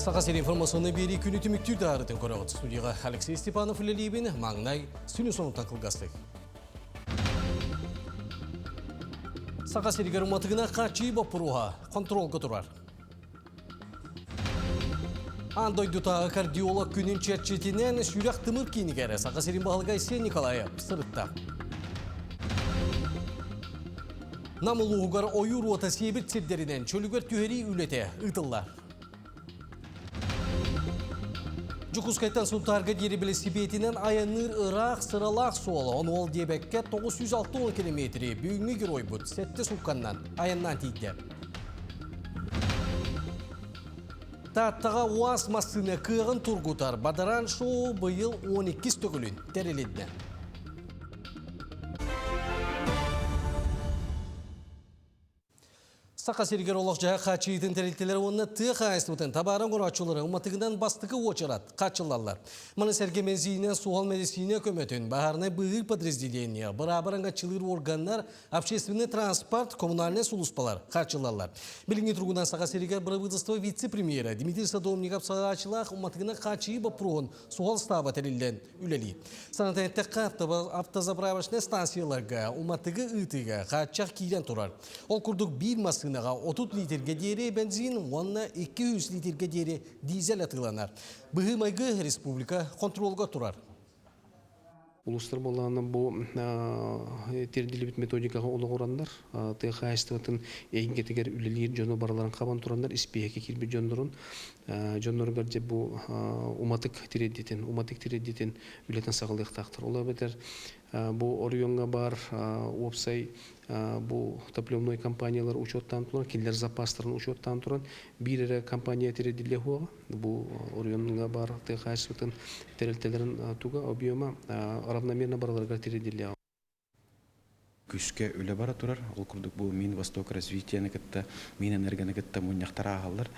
Саха сирин информационнай биэрии күнү түмүктүүр даарытын көрөҕүт. Студияға Алексей Степанов үлэлиибин, маҥнай сүнү сонунтан кылгастык. Саха сиригэр уматыгына хааччыйыы боппуруоһа хонтуруолга турар. Аан дойдутааҕы кардиолог күнүн чэрчитинэн сүрэх-тымыр киинигэр Саха сирин баһылыга Айсен Николаев сырытта. Нам улууһугар ойуур уота сиэбит сирдэринэн чөлүгэр түһэрии үлэтэ ыытыллар. Дьокуускайтан Сунтаарга диэри бэлисипиэтинэн айанныыр ыраах сыралаах суол. Ону ол диэбэккэ 960 километри бүгүҥҥү геройбут сэттэ суукканнан айаннаан тиийдэ. Тааттаҕа УАЗ массыына кыаҕын тургутар Бадаран шоу быйыл 12 төгүлүн тэрилиннэ. Саха сиригэр олох-дьаһах хааччыйыытын тэрилтэлэрэ уонна тыа хаһаайыстыбатын табаарын оҥорооччулара уматыгынан бастакы уочарат хааччыллаллар. Маны сэргэ бензининэн суһал мэдиссиинэ көмөтүн, баһаарынай быыһыыр подразделение, быраабы араҥаччылыыр органнар, общественный транспорт, коммунальнай сулууспалар хааччыллаллар. Билиҥҥи туругунан Саха сиригэр бырабыыталыстыба вице-премьерэ Дмитрий Садовников салайааччылаах уматыгынан хааччыйыы боппуруоһун суһал ыстааба тэриллэн үлэлиир. Санатан эттэххэ, автозаправочнай станцияларга уматыгы ыытыыга хааччах киирэн турар. Ол курдук биир массыынаҕа 30 литргэ диэри бензин уонна 200 литргэ диэри дизель атыыланар. Быһыы-майгы республика хонтуруолга турар. Улуустар буоллаҕына бу тиэрдиллибит методикаҕа олоҕураннар, тыа хаһаайыстыбатын эйгэтигэр үлэлиир дьону барыларын хабан тураннар, испииһэккэ киирбит дьоннорун дьонноругар дьэ бу уматык тириэрдитин, уматык тириэрдитин үлэтин саҕалыахтаахтар. Ол эбэтэр бу оройуоҥҥа баар уопсай бу топливной компаниялар учуоттаан туран, кинилэр запастарын учуоттаан туран биир эрэ компания тириэрдиллиэ суоҕа. Бу оройуоҥҥа баар тыа хаһаайыстыбатын тэрилтэлэрин туга объема равномерно барыларыгар тириэрдиллиэҕэ. Күүскэ үлэ бара турар. Ол курдук бу Мин Восток развитиены кытта, Мин энергоны кытта мунньахтар ааһаллар.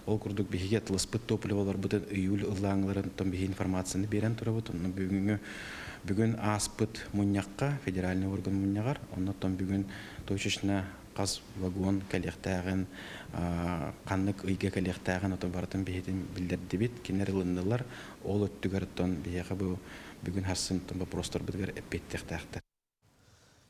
Ол курдук биһиги атыласпыт топливоларбытын июль ыллааҥыларын биһи информацияны биэрэн турабыт. Онно бүгүҥҥү бүгүн ааспыт мунньахха, федеральный орган мунньаҕар, оннуттан бүгүн точечно хас вагон кэлиэхтээҕин, ханнык ыйга кэлиэхтээҕин ото барытын биһитин биллэрдибит. Кинилэр ылыннылар. Ол өттүгэр оттон биһиэхэ бу бүгүн харсын вопростарбытыгар эппиэттиэхтээхтэр.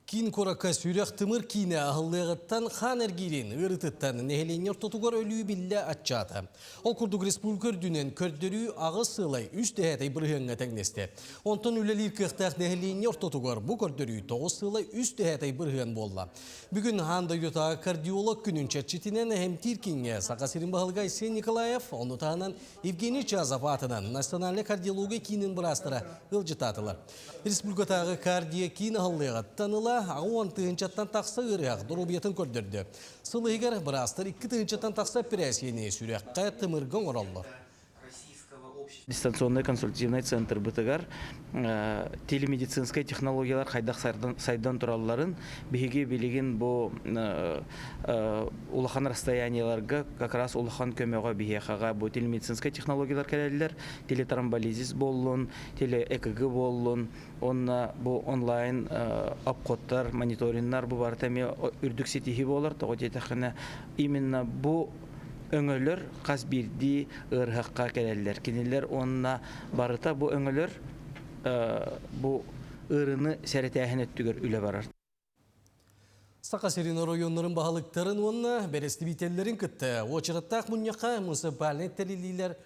Киин куоракка сүрэх-тымыр киинэ аһыллыаҕыттан хаан эргиирин ыарыытыттан нэһилиэнньэ ортотугар өлүү биллэ аччаата. Ол курдук республика үрдүнэн көрдөрүү аҕыс сылай үс дэһээтэй бырыһыаҥҥа тэҥнэстэ. Онтон үлэлиир кыахтаах нэһилиэнньэ ортотугар бу көрдөрүү тоҕус сылай үс дэһээтэй бырыһыан буолла. Бүгүн аан дойдутааҕы кардиолог күнүн чэрчитинэн эмтиир кииҥҥэ Саха сирин баһылыга Айсен Николаев, ону таһынан Евгений Чазов аатынан Национальнай кардиология киинин быраастара ыалдьыттаатылар. Республикатааҕы кардиокиин аһыллыаҕыттан ыла 60 тыһыынчаттан тахса ыарыһах доруобуйатын көрдөрдө. Сыл иһигэр быраастар 2 тыһыынчаттан тахса эппэрээссийэни сүрэххэ, тымырга оҥороллор. Дистанционный консультативный центрбытыгар телемедицинскай технологиялар хайдах сайдан туралларын биһиги билигин бу улахан расстояниеларга как раз улахан көмөҕө биһиэхэҕэ бу телемедицинскай технологиялар кэлэллэр телетромболизис буоллун теле-ЭКГ буоллун уонна бу онлайн обходтар мониториннар бу барыта эмиэ үрдүк ситиһии буолар тоҕо диэтэххинэ именно бу өҥөлөр хас биирдии ыарыһахха кэлэллэр кинилэр уонна барыта бу өҥөлөр бу ыарыыны сэрэтээһин өттүгэр үлэ барар Саха сирин оройуоннарын баһылыктарын уонна бэрэстэбиитэллэрин кытта уочараттаах мунньахха муниципальнай тэриллиилэр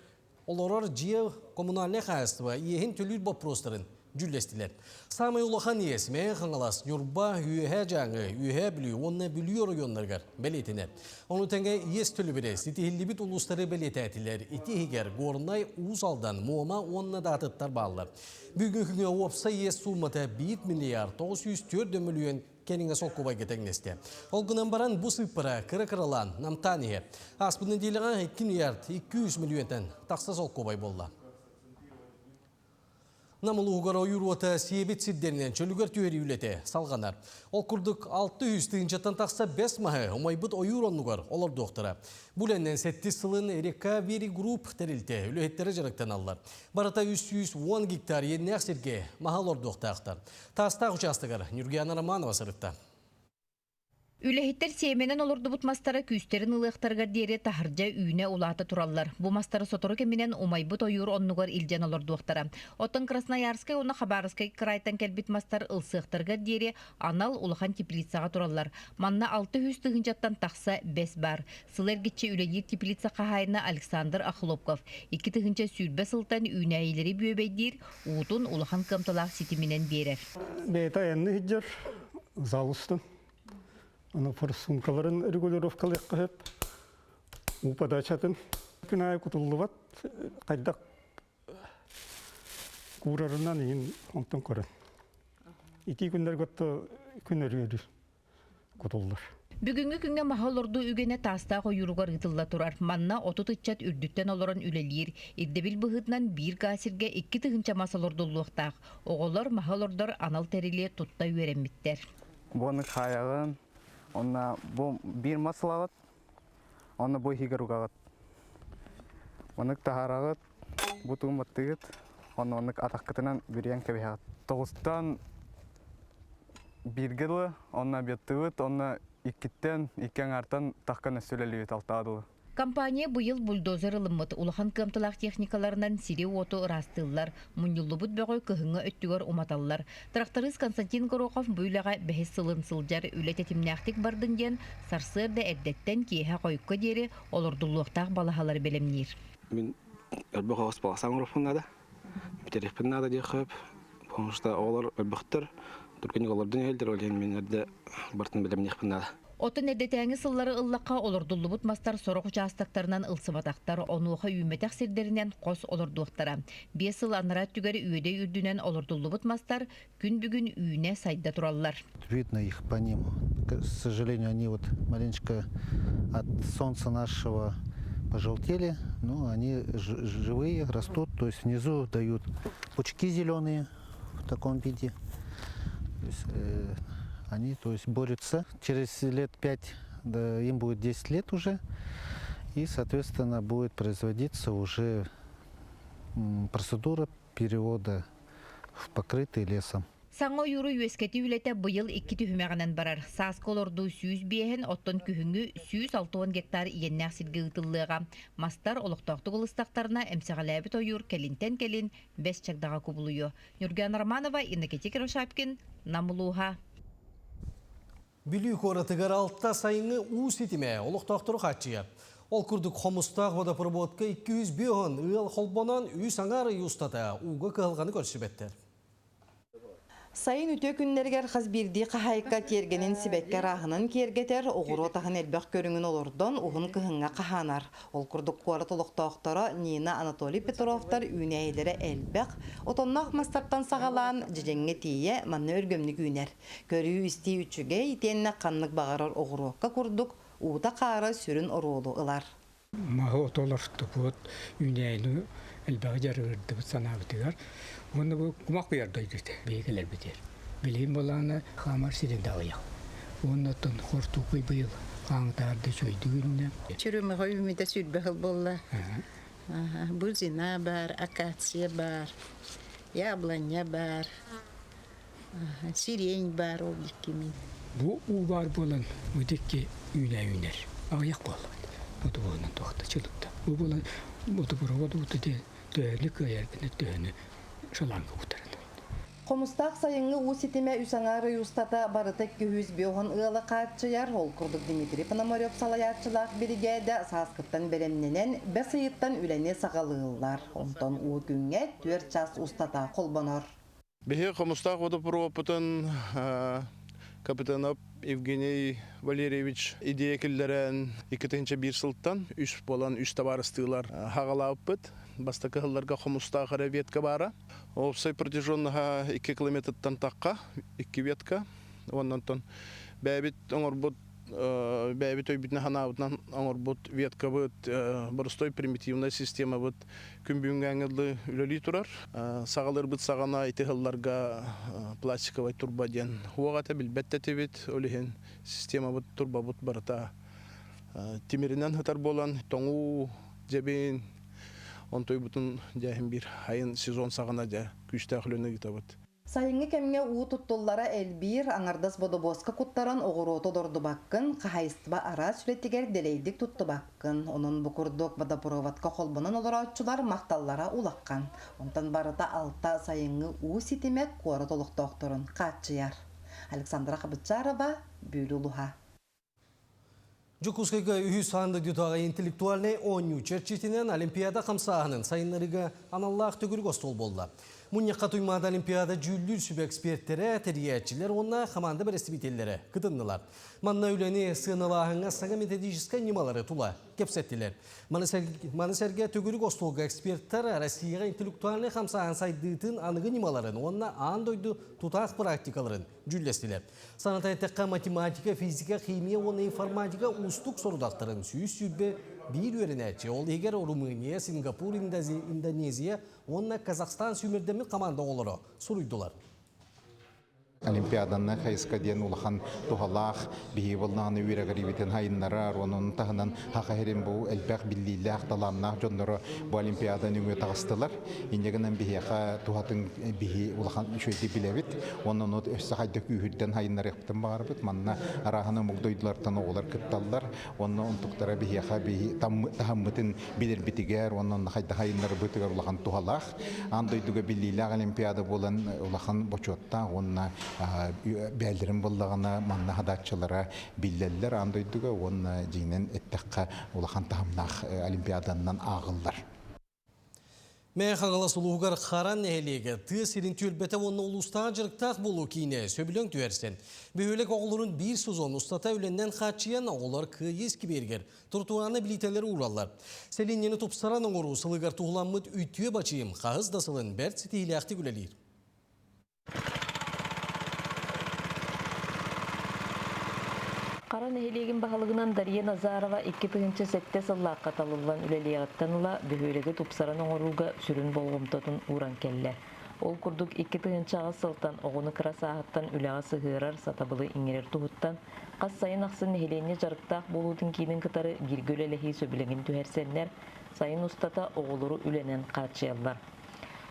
олорор дьиэ коммунальнай хаһаайыстыба иэһин төлүүр боппуруостарын дьүүллэстилэр. Саамай улахан иэс Мэҥэ Хаҥалас, Ньурба, Үөһээ Дьааҥы, Үөһээ Бүлүү уонна Бүлүү оройуоннарыгар бэлиэтэнэр. Ону тэҥэ иэс төлөбүрэ ситиһиллибит улуустары бэлиэтээтилэр. Ити иһигэр Горнай, Уус Алдан, Муома уонна да атыттар бааллар. Бүгүҥҥү күҥҥэ уопсай иэс суумата 1 миллиард 904 мөлүйүөн кэриҥэ солкуобайга тэҥнэстэ. Ол гынан баран бу сыыппара кыра-кыралаан намтаан иһэр. Ааспыт нэдиэлэҕэ 2 миллиард 200 мөлүйүөнтэн тахса солкуобай буолла. Нам улууһугар ойуур уота сиэбит сирдэринэн чөлүгэр түһэрии үлэтэ салҕанар. Ол курдук 600 тыһыынчаттан тахса бэс маһы умайбыт ойуур оннугар олордуохтара. Бу үлэнэн сэттис сылын Река Вери Групп тэрилтэ үлэһиттэрэ дьарыктаналлар. Барыта 310 гектар иэннээх сиргэ маһы олордуохтаахтар. Таастаах учаастагар Нюргиана Романова сырытта. Үлэһиттэр сиэмэнэн олордубут мастара күүстэрин ылыахтарыгар диэри таһырдьа үүнэ улаата тураллар. Бу мастары сотору кэминэн умайбыт ойуур оннугар илдьэн олордуохтара. Оттон Красноярскай уонна Хабаровскай кыраайтан кэлбит мастар ылсыахтарыгар диэри анал улахан теплицаҕа тураллар. Манна 600 тыһыынчаттан тахса бэс баар. Сыл эргиччи үлэлиир теплица хаһаайына Александр Охлопков 2020 сылтан үүнээйилэри бүөбэйдиир, уутун улахан кыамталаах ситиминэн биэрэр. Бэйэтэ айанны сылдьар зал устун. Аны форсункаларын регулировкалыахха сөп. Уу подачатын күн аайы кутуллубат хайдах куурарынан иһин онтон көрөн. Итии күннэргэ отто күн өрүөрү кутуллар. Бүгүҥҥү күҥҥэ маһы олордуу үгэнэ Таастаах ойууругар ыытылла турар. Манна 30 ыччат үрдүттэн олорон үлэлиир. Ирдэбил быһыытынан биир гаа сиргэ 2000 мас олордуллуохтаах. Оҕолор маһы олордор анал тэрили тутта үөрэммиттэр. Буону хаайаҕын, онно бу биир мас ылаҕыт, онно бу иһигэр угаҕыт. Маннык таһаараҕыт, бу тугун баттыгыт, онно оннук атаххытынан бүрүйэн кэбиһэҕит. Тоҕустан бииргэ дылы, онно обедтыыбыт, онно иккиттэн, икки аҥаартан таххан өссө үлэлиибит алтаҕа дылы. Компания быйыл бульдозер ылыммыт улахан кыамталаах техникаларынан сири-уоту ыраастыыллар, мунньуллубут бөҕү кыһыҥҥы өттүгэр уматаллар. Тракторист Константин Горохов бу үлэҕэ бэһис сылын сылдьар, үлэ тэтимнээхтик бардын диэн сарсыарда эрдэттэн киэһэ хойукка диэри олордуллуохтаах балаһалары бэлэмниир. Мин элбэх оҕус баласа оҥоруохпун наада, бүтэриэхпин наада диэххэ сөп. Потому что оҕолор элбэхтэр, түргэнник олордон иһэллэр, ол иһин мин эрдэ барытын бэлэмниэхпин наада. Оттон эрдэтээҥи сыллары ыллахха олордуллубут мастар сорох учаастактарынан ылсыбатахтар, онуоха үүммэтэх сирдэринэн хос олордуохтара. 5 сыл анараа өттүгэр Үөдэй үрдүнэн олордуллубут мастар күн бүгүн үүнэ-сайда тураллар. Видно их по ним. К сожалению, они вот маленечко от солнца нашего пожелтели, но они живые, растут, то есть внизу дают пучки зеленые в таком виде. То есть, они, то есть, борются. Через лет 5, да, им будет 10 лет уже, и, соответственно, будет производиться уже процедура перевода в покрытый лесом. Саҥа ойууру үөскэтии үлэтэ быйыл икки түһүмэҕинэн барар. Сааскы олордуу 105-ин, оттон күһүҥҥү 160 гектар иэннээх сиргэ ыытыллыаҕа. Мастар олохтоохтук ылыстахтарына, эмсэҕэлээбит ойуур кэлинтэн кэлин бэс чагдаҕа кубулуйуо. Ньургуяна Романова, Иннокентий Кривошапкин, Нам улууһа. Бүлүү куоратыгар алта сайыҥҥы уу ситимэ олохтоохтору хааччыйар. Ол курдук Хомустаах водопроводка 205 ыал холбонон үс аҥаар ый устата ууга кыһалҕаны көрсүбэттэр. Сайын үтүө күннэригэр хас биирдии хаһаайка тиэргэнин сибэкки арааһынан киэргэтэр, оҕуруот аһын элбэх көрүҥүн олордон уһун кыһыҥҥа хаһаанар. Ол курдук куорат олохтоохторо Нина, Анатолий Петровтар үүнээйилэрэ элбэх, отонноох мастартан саҕалаан дьэдьэҥҥэ тиийэ манна өлгөмнүк үүнэр. Көрүү-истии үчүгэй, итиэннэ ханнык баҕарар оҕуруокка курдук уута-хаара сүрүн оруолу ылар. Маһы оту олортубут, үүнээйини элбэҕи дьарыгырдыбыт санаабытыгар. Уонна бу кумах куйар дойдута биһиги кэлэрбитигэр. Билигин буолаана хаамар сирин да аҕыйах. Уонна оттон хортуоппуй быйыл хааңытаарда үчүгэйдик үүннэ. Черемаха үүммүтэ сүүрбэ сыл буолла. Бузина бар, акация бар, яблоня бар, сирень бар ол иккимин. Бу уу баар буолан бу дикки үүнэ үүнэр. Аҕыйах буоллабыт. Мотубуонан туохта чылыкта. Бу буолан мотопровод уута төһөнү кыайар гына төһөнү шаланга кутарын. Хомустаах сайыҥҥы уу ситимэ үс аҥаар ый устата барыта 250 ыалы хааччыйар. Ол курдук Дмитрий Пономарев салайааччылаах биригээдэ сааскыттан бэлэмнэнэн, бэс ыйыттан үлэни саҕалыыллар. Онтон уу күҥҥэ 4 чаас устата холбонор. Биһиги Хомустаах водопроводпутун капитанов Евгений Валерьевич идея киллэрэн 2001 сылтан үс буолан үс табаарыстыылар хаҕалаабыппыт. Бастакы сылларга Хомустаах эрэ ветка баара. Уопсай протяженноһа 2 километртан тахха, 2 ветка. Оннонтон бэйэбит оҥорбут бэйэбит өйбүтүнэн санаабытынан оҥорбут веткабыт боростой примитивнай системабыт күн бүгүҥҥэ дылы үлэлии турар. Саҕалыырбыт саҕана ити сылларга пластиковай турба диэн уох этэ билбэт этибит. Ол иһин системабыт турбабыт барыта тимиринэн сытар буолан тоҥуу дьэбин онтуйбутун дьээһин биир айын сезон саҕана дьэ күүстээх үлэни ыытабыт. Сайыҥҥы кэмҥэ уу туттуллара элбиир, аҥардас бодобуоска куттаран оҕуруоту олордубаккын, хаһаайыстыба араас үлэтигэр дэлэйдик туттубаккын. Онон бу курдук водопроводка холбонон олорооччулар махталлара улахан. Онтон барыта алта сайыҥҥы уу ситимэ куорат олохтоохторун хааччыйар. Александра Хабычарова, Бүлүү улуһа. Дьокуускайга үһүс аан дойдутааҕы интеллектуальнай оонньуу чэрчитинэн Олимпиада хамсааһынын сайыннарыыга аналлаах төгүрүк остуол буолла. Мунньахха Туймаада Олимпиада дьүүллүүр сүбэ экспертэрэ, тэрийээччилэр уонна хамаанда бэрэстэбиитэллэрэ кытыннылар. Манна үлэни сыаналааһыҥҥа саҥа методическай ньымалары тула кэпсэттилэр. Маны сэргэ төгүрүк остуолга эксперттэр Россияҕа интеллектуальнай хамсааһын сайдыытын аныгы ньымаларын уонна аан дойду тутаах практикаларын дьүүллэстилэр. Саната эттэххэ, математика, физика, химия уонна информатика уустук сорудахтарын 121 үөрэнээччи, ол иһигэр Румыния, Сингапур, Индонезия уонна Казахстан сүүмэрдэммит хамаанда оҕолоро суруйдулар. Олимпиаданы хайыска диэн улахан туһалаах биһиги буоллаҕына үөрэҕириибитин хайыннарар, онон таһынан хаха иһирин бу элбэх биллиилээх, талааннаах дьонноро бу Олимпиада нөҥүө таҕыстылар. Инньэ гынан биһиэхэ туһатын биһи улахан үчүгэйдик билэбит. Уонна ону өссө хайда күүһүрдэн хайыннарыахпытын баҕарабыт. Манна арааһын омук дойдулартан оҕолор кытталлар. Уонна онтуктара биһиэхэ биһи таһыммытын билэрбитигэр уонна онно хайда хайыннарбытыгар улахан туһалаах. Аан дойдуга биллиилээх Олимпиада буолан улахан бочуоттаах уонна бээлэрин буллаҕына манна хадааччылара биллэллэр аан дойдуга уонна дьиҥинэн эттэххэ улахан таһымнаах Олимпиаданан ааҕыллар. Мэҥэ Хаҥалас улууһугар Харан нэһилиэгэ тыа сирин түөлбэтэ уонна улуустааҕы дьарыктаах буолуу киинэ сөбүлэҥ түһэрсэн, бөһүөлэк оҕолорун биир сезон устата үлэннэн хааччыйан оҕолор кыайыы искибиэригэр тротуарны билиитэлэри уураллар. Сэлиэнньэни тупсаран оҥоруу сылыгар туһуламмыт үтүө бачыым хаһыс да сылын бэрт ситиһиилээхтик үлэлиир. Хара нэһилиэгин баһылыгынан Дария Назарова 2007 сыллаахха талыллан үлэлиэҕиттэн ыла бөһүөлэги тупсаран оҥорууга сүрүн болҕомтотун ууран кэллэ. Ол курдук 2008 сылтан оҕону кыра сааһыттан үлэҕэ сыһыарар сатабылы иҥэрэр туһуттан хас сайын ахсын нэһилиэнньэ дьарыктаах буолуутун киинин кытары бииргэ үлэлэһии сөбүлэҥин түһэрсэннэр, сайын устата оҕолору үлэнэн хааччыйаллар.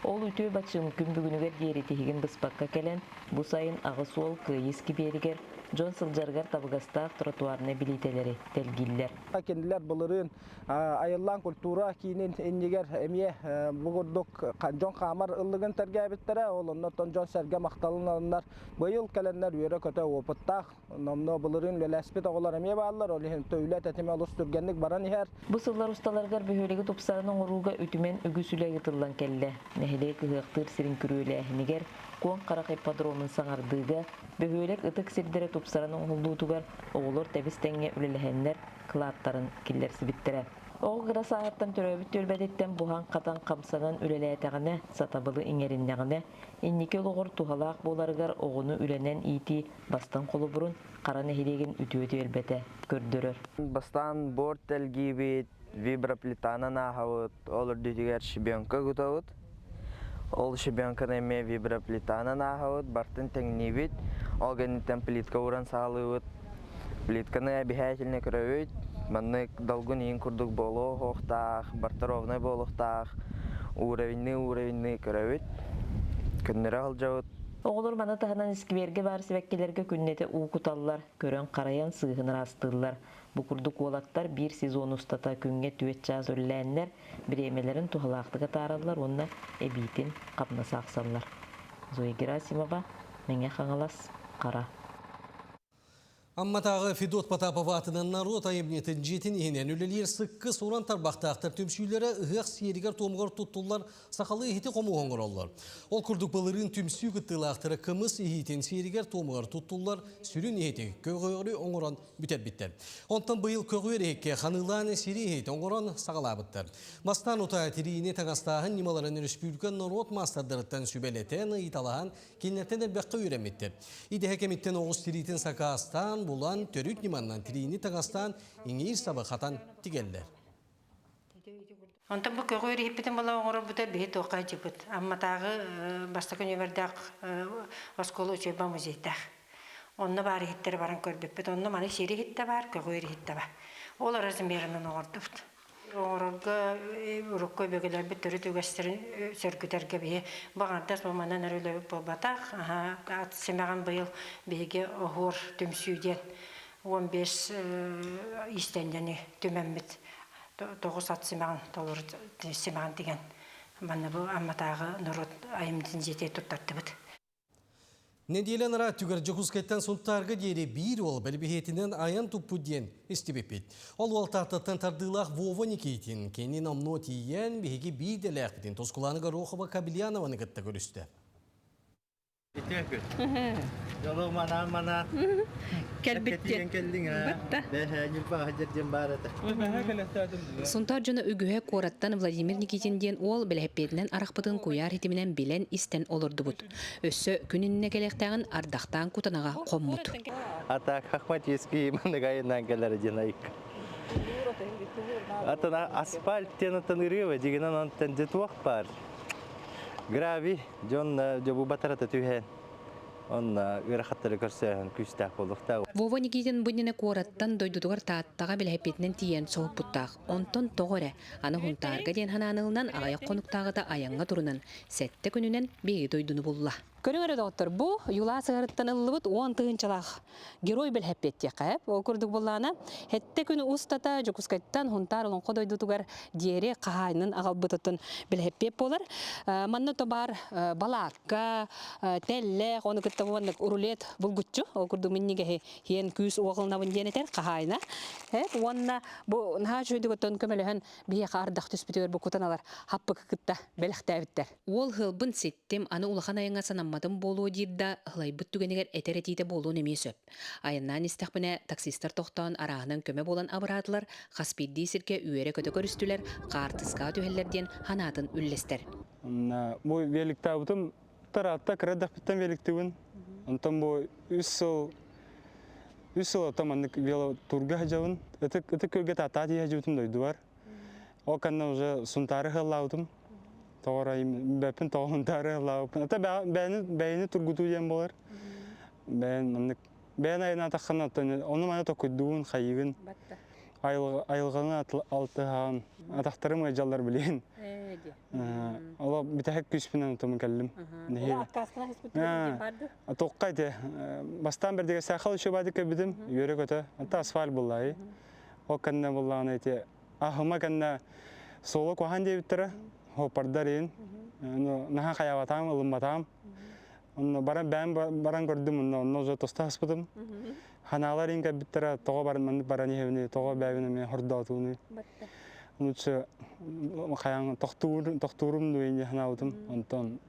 Ол үтүө бачыым күн бүгүнүгэр диэри тиһигин быспакка кэлэн, бу сайын аҕыс уол Кыайыы искибиэригэр дьон сылдьарыгар табыгастаах тротуарнай билиитэлэри тэлгииллэр. Кинилэр былырыын Айыллаан культура киинин иннигэр эмиэ бу курдук дьон хаамар ыллыгын тэлгээбиттэрэ. Ол оннуттан дьон-сэргэ махталын ыланнар быйыл кэлэннэр үөрэ-көтө опыттаах Номнуо былырыын үлэлэспит оҕолор эмиэ бааллар, ол иһин үлэ тэтимэ олус түргэнник баран иһэр. Бу сыллар усталарыгар бөһүөлэги тупсаран оҥорууга үтүмэн үгүс үлэ ыытыллан кэллэ. Нэһилиэк ыһыахтыыр сирин күрүөлээһинигэр, Куоҥ Харах ипподромун саҥардыыга, бөһүөлэк ытык сирдэрэ тупсаран оҥоһуллуутугар оҕолор тэбис-тэҥҥэ үлэлэһэннэр кылааттарын киллэрсибиттэрэ. Оҕо кыра сааһыттан төрөөбүт түөлбэтиттэн буһан-хатан хамсанан үлэлээтэҕинэ, сатабылы иҥэриннэҕинэ, инники олоҕор туһалаах буоларыгар оҕону үлэнэн иитии бастыҥ холобурун Хара нэһилиэгин үтүө түөлбэтэ көрдөрөр. Бастаан борт тэлгиибит, виброплитанан ааһабыт, ол үрдүтүгэр щебенка кутабыт. Ол щебенканы эмиэ виброплитанан ааһабыт, бартын тэҥниибит, ол кэнниттэн плитка ууран саҕалыыбыт. Плитканы обязательно көрөбүт, маннык долгун иин курдук буолуохтаах, барта ровнай буолуохтаах, уровеньныы уровеньныы көрөбүт, көннөрө сылдьабыт. Оҕолор маны таһынан искибиэргэ баар сибэккилэргэ күннэтэ уу куталлар, көрөн-харайан сыыһын ыраастыыллар. Бу курдук уолаттар биир сезон устата күҥҥэ түөрт чаас үлэлээннэр, бириэмэлэрин туһалаахтык атаараллар уонна эбиитин хамнас аахсаллар. Зоя Герасимова, Мэҥэ Хаҥалас, Хара. Амматааҕы Федот Потапов аатынан норуот айымньытын дьиэтин иһинэн үлэлиир сыккыс уран тарбахтаахтар түмсүүлэрэ ыһыах сиэригэр-туомугар туттуллар сахалыы иһити хомуһу оҥороллор. Ол курдук былырыын түмсүү кыттыылаахтара кымыс иһиитин сиэригэр-туомугар туттуллар сүрүн иһити көҕүөрү оҥорон бүтэрбиттэр. Онтон быйыл көҕүөр иһиккэ ханыылаан сири иһит оҥорон саҕалаабыттар. Бастаан утаа тириини таҥастааһын ньымаларын өрөспүүбүлүкэ норуот маастардарыттан сүбэлэтэн, ыйыталаһан Кинилэртэн элбэххэ үөрэммиттэр. Идэһэ кэмиттэн оҕус тириитин сакаастаан, булан, төрүт ньыманнан тириини таҥастаан, иҥиир сабы хатан тигэллэр. Онтон бу көҕүөр иһиппитин була оҥорорбута биһи туохха дьыбыт. Амматааҕы бастакы нүөмэрдээх оскуола учуйба музейдаах. Онно баар иһиттэр баран көрбүппүт. Онно маны сири иһиттэ баар, көҕүөр иһиттэ бар. Ол размерынан оҥордубут. Оҥорорго урукку өбүгэлэрбит төрүт үгэстэрин сөргүтэргэ биһи баҕардас бу манан эрэ үлэбит буолбатах. Ат симэҕин быйыл биһиги оһуор түмсүү диэн 15 иистэнньэни түмэммит тоҕус ат симэҕин толору симэҕин тигэн манна бу Амматааҕы норуот айымньытын дьиэтигэр туттардыбыт. Нэдиэлэ анараа түгэр Дьокуускайтан Сунтаарга диэри биир уол бэлибиһиэтинэн айан туппут диэн истибиппит. Ол уол Тааттаттан тардыылаах Вова Никитин кини номнуо тиийэн биһиги биир дэлээхпитин Тускулаана Горохова Кабельянованы кытта көрүстэ. Итиэ күн. Дьолу манаан манаан. Кэлбиттиэн кэллиҥ аа. Бэһээ ньурбаҕа дьэрдиэн баар этэ. Сунтаар дьоно үгүһэ куораттан Владимир Никитин диэн уол бэлэһэппиэтинэн арахпытын куйаар ситиминэн билэн истэн олордубут. Өссө күн иннинэ кэлиэхтээҕин ардахтаан кутанаҕа хоммут. А так хахматический маннык айаннаан кэлэр диэн айыкка. Атын асфальт диэн атын ырыаба дигинэн онтон дьэ туох баар. Гравий дьон дьобу батарата түһэн Онно ыарахаттары көрсөөһүн күүстээх буолуохтаах. Вова Никитин бу иннинэ куораттан дойдутугар Тааттаҕа бэлэһэппиэтинэн тиийэн соһуппуттаах. Онтон тоҕо эрэ, аны Һунтаарга диэн санааны ылынан аҕыйах хонуктааҕыта айаҥҥа турунан, сэттэ күнүнэн биһиги дойдуну булла. Көрүҥ эрэ доҕоттор, бу Юлаа сыһарыттан ыллыбыт уон тыһыынчалаах герой бэлэһэппиэттиэххэ. Ол курдук буоллаҕына, сэттэ күн устата Дьокуускайтан Һунтаар Олоҥхо дойдутугар диэри хаһаайынын аҕалбытыттан бэлэһэппиэт буолар. Манна то баар балаакка, тэллэх, ону кытта уонна рулет булгуччу, ол курдук минньигэһи хиэн күүс уоҕылнабын диэн этэр хаһаайына. Уонна бу наһаа үчүгэйдик оттон көмөлөһөн биһиэхэ ардах түспүтүгэр бу кутаналар хаппыкы кытта бэлэхтээбиттэр. Уол ыалбын ситтим, аны улахан айаҥҥа санамматым буолуо диир да, ылайбыт түгэнигэр этэр этиитэ буолуон эмиэ сөп. Айаннаан истэхпинэ, таксистар тохтоон арааһынан көмө буолан абыраатылар, хас биирдии сиргэ үөрэ-көтө көрүстүлэр, хаартыскаҕа түһэллэр диэн санаатын үллэстэр. Бу великтаабытым тараатта кыра эрдэхпиттэн великтибин. Онтон бу үс сыл үс сыл оттон маннык велотурга сылдьабын. Ытык ытык күөлгэ тааттаа тиийэ сылдьыбытым дойдубар. Ол кэннэ уже Сунтаары ыһыллаабытым. Тоҕо эрэ бэппин тоҕо Сунтаары ыһыллаабыппын. Это бэйэни бэйэни тургутуу диэн буолар. Бэйэн маннык бэйэн айанаатаххына оттон ону маны токуйдуун, хайыгын. Айылҕаны алтыһаҕын. Атахтарым ыалдьаллар билигин. Оло бүтэһик күүспүнэн отумун кэллим. Тоққа ити. Бастаан бердиге сахал еще бадык кэбитим, үөрэ көтө. Ата асфальт буллай. Ол кэннэ буллаҕына ити аһыма кэннэ суола куһаан диэбиттэрэ, хоппардар иин. Наһаа хайаабатаам, ылымматаам. Онно баран бэйэм баран көрдүм, онно онно уже тоста аспытым. Ханаалар иин кэлбиттэрэ, тоҕо баран маннык баран иһэбиний, тоҕо бэйэбин эмиэ хордоотууну. Лучше хайаан тохтуур тохтуурум дуу инде санаабытым. Онтон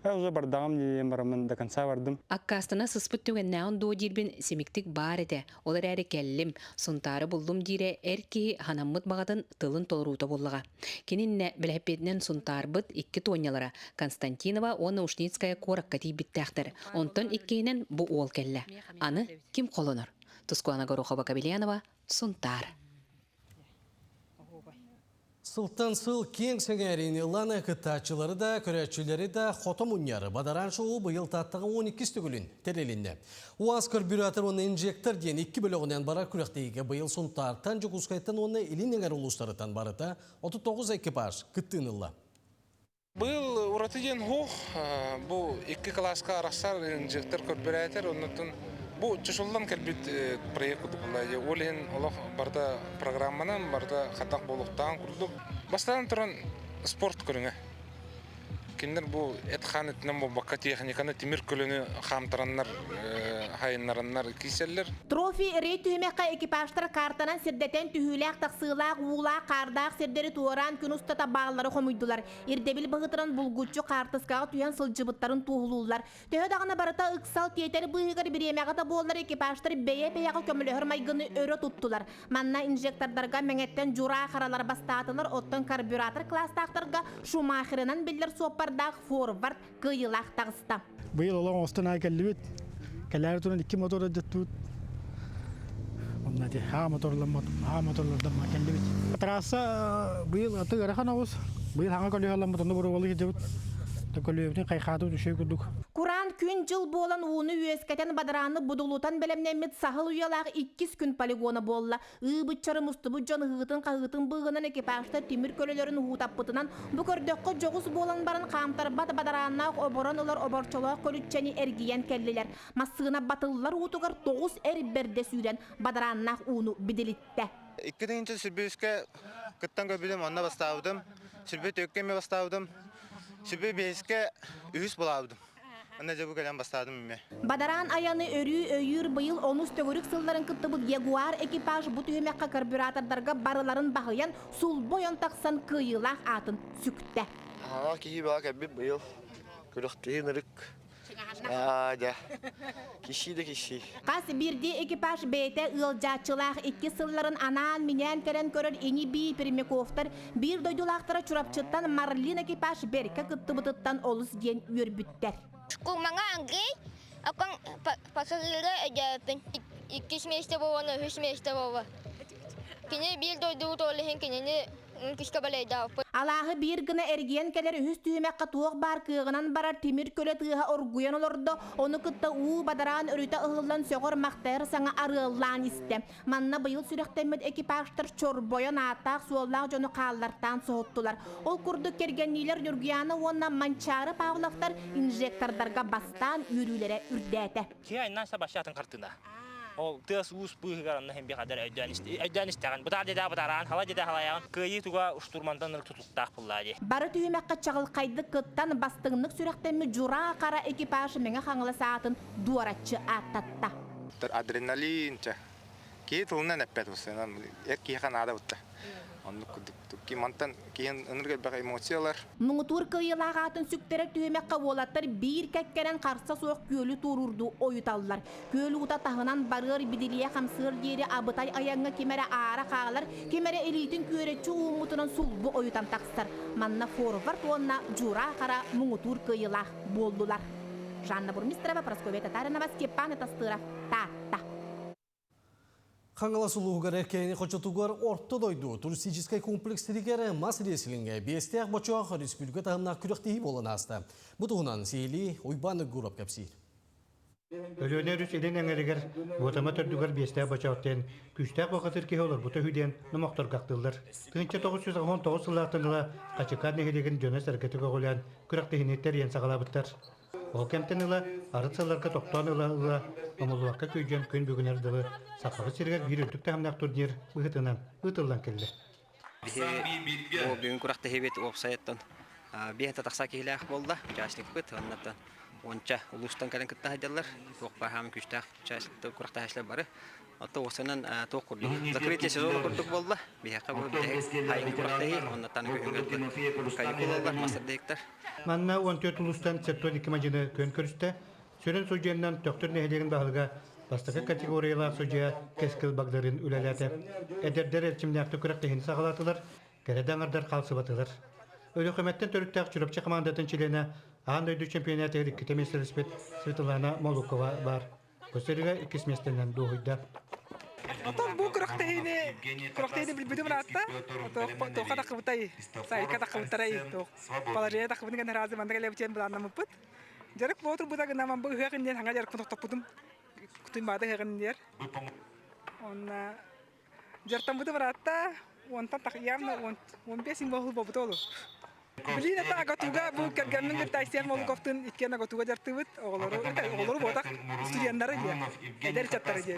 уже бардаҕым диэн бараммын до конца бардым. Аккаастана сыспыт түгэннээҕин дуо диирбин симиктик баар этэ, ол эрээри кэллим, Сунтаары буллум диирэ эр киһи ханаммыт баҕатын тылын толоруута буоллаҕа. Кининнэ бэлэһэппиэтинэн Сунтаарбыт икки туонньалара Константинова уонна Ушницкая куоракка тиийбиттээхтэр. Онтон иккиһинэн бу уол кэллэ. Аны ким холонор? Тускуана Горохова-Кабельянова, Сунтаар. Сылтан сыл киэҥ сэҥээриини ылан кыттааччылары да, көрөөччүлэри да хото мунньар бадараан шоу быйыл Тааттаҕа 12 төгүлүн тэрилиннэ. УАЗ карбюратор уонна инжектор диэн икки бөлөҕүнэн барар күрэхтэһиигэ быйыл Сунтаартан, Дьокуускайтан уонна Илин Эҥэр улуустарыттан барыта 39 экипаж кыттыыны ылла. Быйыл ураты диэн суох. Бу икки кылааска арахсар инжектор көрбүрээтэр, оннуттан бу чочуллан кэлбит проект курдук буолла. Ол иһин олох барыта программанан, барыта хатах буолуохтааҕын курдук. Бастатан туран спорт көрүҥэ. Кинилэр бу эт-хаан өттүнэн буолбакка техниканы, тимир көлөнү хаамтараннар, хайыннараннар киирсэллэр. Трофи рейд түһүмэххэ экипажтар картанан сирдэтэн түһүүлээх-тахсыылаах, уулаах-хаардаах сирдэри туораан күн устата бааллары хомуйдулар. Ирдэбил быһыытынан булгуччу хаартыскаҕа түһэн сылдьыбыттарын туоһулууллар. Төһө даҕаны барыта ыксал тиэтэр быыһыгар бириэмэҕэ да буоллар экипажтар бэйэ-бэйэҕэ көмөлөһөр майгыны өрө туттулар. Манна инжектордарга Мэҥэттэн Дьураа Харалар бастаатылар, оттон карбюратор класстаахтарга Шумахерынан биллэр суоппардаах форвард кыайыылаах таҕыста. Быйыл олох оҥостон аай кэллибит. Кэлээри туран икки мотор өддөттүбүт. Онно ити хаа моторламмат, хаа моторлордон кэллибит. Трасса быйыл аты ыарахан оҕус. Быйыл хаҥа көлүөһэ ламмыт, онно боруобалыы сылдьабыт. Көлүөбүтүн хайхаатыбыт үчүгэй курдук. Кураан күн. Күн-дьыл буолан ууну үөскэтэн бадарааны будулутан бэлэмнэммит саһыл уйалаах иккис күн полигона буолла. Ыы-быччары мустубут дьон ыһыытын-хаһыытын быыһынан экипажтар тимир көлөлөрүн уһуутаппытынан бу көрдөххө дьоҕус буолан баран хаамтарбат бадарааннаах оборон ылар оборчолоох көлүччэни эргийэн кэллилэр. Массыына батыллар уутугар тоҕус эр бэрдэ сүүрэн бадарааннаах ууну бидилиттэ. Икки тыһыынча сүрбүскэ кыттан көрбүтүм, онно бастаабытым. Сүрбү түөккэ эмиэ бастаабытым. Сүрбү биэскэ үһүс булаабытым. Онно дьэ бу кэлэн бастаатым эмиэ. Бадараан айаны өрүү өйүүр быйыл онус төгүрүк сылларын кыттыбыт Ягуар экипаж бу түһүмэххэ карбюратордарга барыларын баһыйан, сулбу ойон тахсан кыайыылаах аатын сүктэ. Аһаҕас киһи баҕа кэлбит быйыл күрэхтэһии ынырык Дьэ, киши да киши. Хас биирдии экипаж бэйэтэ ыалдьааччылаах икки сылларын анаан-минээн кэлэн көрөр ини-бии Пермяковтар биир дойдулаахтара Чурапчыттан Марлин экипаж бэркэ кыттыбытыттан олус диэн үөрбүттэр. Кумаҥа Андрей, акон пассажиры өйдөөппүн. Иккис миэстэ буолуон, үһүс миэстэ буолуо. Кини биир дойдубут ол иһин кинини Алааһы биир гына эргийэн кэлэр үһүс түһүмэххэ туох баар кыаҕынан барар тимир көлө тыаһа оргуйан олордо, ону кытта уу бадараан өрүтэ ыһыллан сөҕөр-махтайар саҥа арыаллаан истэ. Манна быйыл сүрэхтэммит экипажтар чорбойон ааттаах-суоллаах дьону хааллартаан соһуттулар. Ол курдук кэргэнниилэр Ньургуйаана уонна Манчаары Павловтар инжектордарга бастаан үөрүүлэрэ үрдээтэ. Киһи айнан сабашатын хартына. Ол тыас уус быыһыгар анна хэмби хадар өйдөөн өйдөөн истэҕин. Бытаар дедаа бытараан, хала дедаа халайаҕын. Кыайыы туга штурмантан ырык тутуктаах буллаа дии. Бары түһүмэххэ чаҕылхайдык кыттан бастыҥнык сүрэхтэммит Дьураа Хара экипаж Мэҥэ Хаҥалас аатын дуораччы ааттатта. Адреналин чэ. Киһи тылынан эппэт устунан эр киһиэхэ наада бутта. Оннук курдук. Мантан киһин ынырык элбэх эмоциялар. Муҥутуур кыайыылаах аатын сүктэрэр түһүмэххэ уолаттар биир кэккэнэн харса суох күөлү туоруурдуу ойуталлар. Күөл уута таһынан барыар бидилийэ хамсыар диэри абытай айаҥҥа ким эрэ аара хаалар, ким эрэ илиитин күөрэччи ууммутунан сулбу ойутан тахсар. Манна форвард уонна Дьураа Хара муҥутуур кыайыылаах буоллулар. Жанна Бурмистрова, Прасковья Татаринова, Степан Атастыров, Таатта. Хаҥалас улууһугар Эркээни хочотугар Орто дойду туристическай комплекс сиригэр мас рестлингэ биэстээх бочоох республика таһымнаах күрэхтэһии буолан ааста. Бу туһунан сиһилии Уйбаан Угуров кэпсиир. Өлүөнэ өрүс илин эҥэригэр Буотама төрдүгэр биэстээх бочоох диэн күүстээх бухатыыр киһи олорбута үһү диэн номохторго ахтыллар. 1919 сыллаахтан ыла Хачыкаат нэһилиэгин дьоно-сэргэтэ көҕүлээн күрэхтэһиини тэрийэн саҕалаабыттар. Ол кэмтэн ыла арыт сылларга тохтоон ыла-ыла омуллубакка күйдьэн күн бүгүнэр дылы Сахабыт сиригэр биир үрдүк таһымнаах турнир быһыытынан ыытыллан кэллэ. Биһи бу бүгүн күрэхтэһиибит уопсайыттан биэһэ тахса киһилээх буолла участникпыт оннуттан уонча улуустан кэлэн кытта сылдьаллар туох баар күүстээх участниктар күрэхтэһээччилэр бары Оттон уопсайынан туох курдук закрытие сезона курдук буолла. Биһиэхэ бу бүтэһик хайын күрэхтэһии, оннуттан күһүҥҥэ каникул ыллар мастер-директор. Манна 14 улуустан 72 мадьыны күөн көрүстэ. Сүрүн судьуйаннан Төхтүр нэһилиэгин баһылыга бастакы категориялаах судьуйа Кэскил Багдарыын үлэлээтэ. Эдэрдэр эрчимнээхтик күрэхтэһиини саҕалаатылар, кэрэ да аҥардар хаалсыбатылар. Өлүөхүмэттэн төрүттээх Чурапчы хамаандатын чилиэнэ аан дойду чемпионатыгар иккитэ миэстэлэспит Светлана Молукова баар. Бу сырыыга иккис миэстэнэн дуоһуйда. Отон бу күрэхтэһиини күрэхтэһиини билбитим ыраатта. Туохха таххыбытай, сайка таххыбыттарай, туох положение таххыбытын гэн разы манна кэлэбитиэн былааннаммыппыт. Дьарык боотур быта гынаман бу ыһыах инниэн хаҥа дьарыкпын тохтоппутум. Кутуймаата ыһыах инниэр. Онна дьартаммытым ыраатта. Онтон явно 15 символ болбута олу. Блин, это Агатуга бу кэргэммин кытта Айсен Молуковтун иккиэн Агатуга дьартыбыт оҕолору оҕолору буотах студеннары диэ эдэр ыччаттары диэ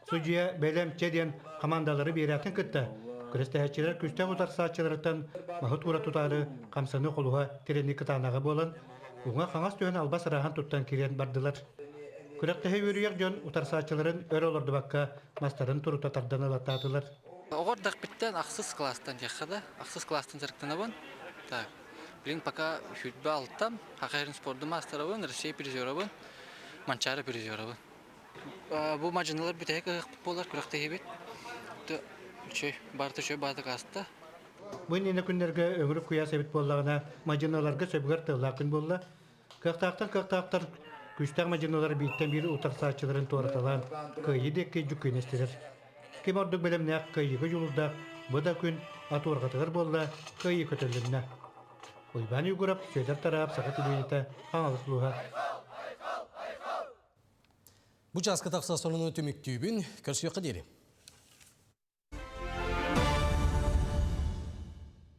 Судьуйа бэлэм чэ диэн хамаандалары биэрээтин кытта күрэстэһээччилэр күстээх утарсааччыларыттан маһы туура тутаары хамсаныы холуһа тирэни кытаанаҕа буолан уҥа-хаҥас түһэн албас арааһын туттан киирэн бардылар. Күрэхтэһэ үөрүйэх дьон утарсааччыларын өр олордубакка мастарын турута тардан ылаттаатылар. Оҕо эрдэхпиттэн ахсыс класстан диэххэ да, ахсыс класстан дьарыктанабын. Так, блин, пока сүүрбэ алтам, Хахайрын спорду маастарабын, Россия призерабын, Манчаары призерабын. Бу мадьыналар бүтэһик ыһыахпыт буолар, күрэхтэһиибит. Үчүгэй, барыта үчүгэй баатык ааста. Бу иннинэ күннэргэ өҥүрүк куйаас эбит буоллаҕына, мадьыналарга сөбүгэр тыаллаах күн буолла. Кыахтаахтар кыахтаахтар күүстээх мадьыналар бииртэн биир утарсааччыларын туораталаан кыайыы диэки дьүккүйнэстилэр. Ким ордук бэлэмнээх кыайыыга дьулуурдаах бу да күн ат уорҕатыгар буолла кыайыы көтөллөннө. Уйбаан Уйгурап, Сүөдэр Тараап, Саха телевидениета, Хаҥалас улууһа. Бу чааска тахса сонуну түмүктүүбүн, көрсүөххэ диэри.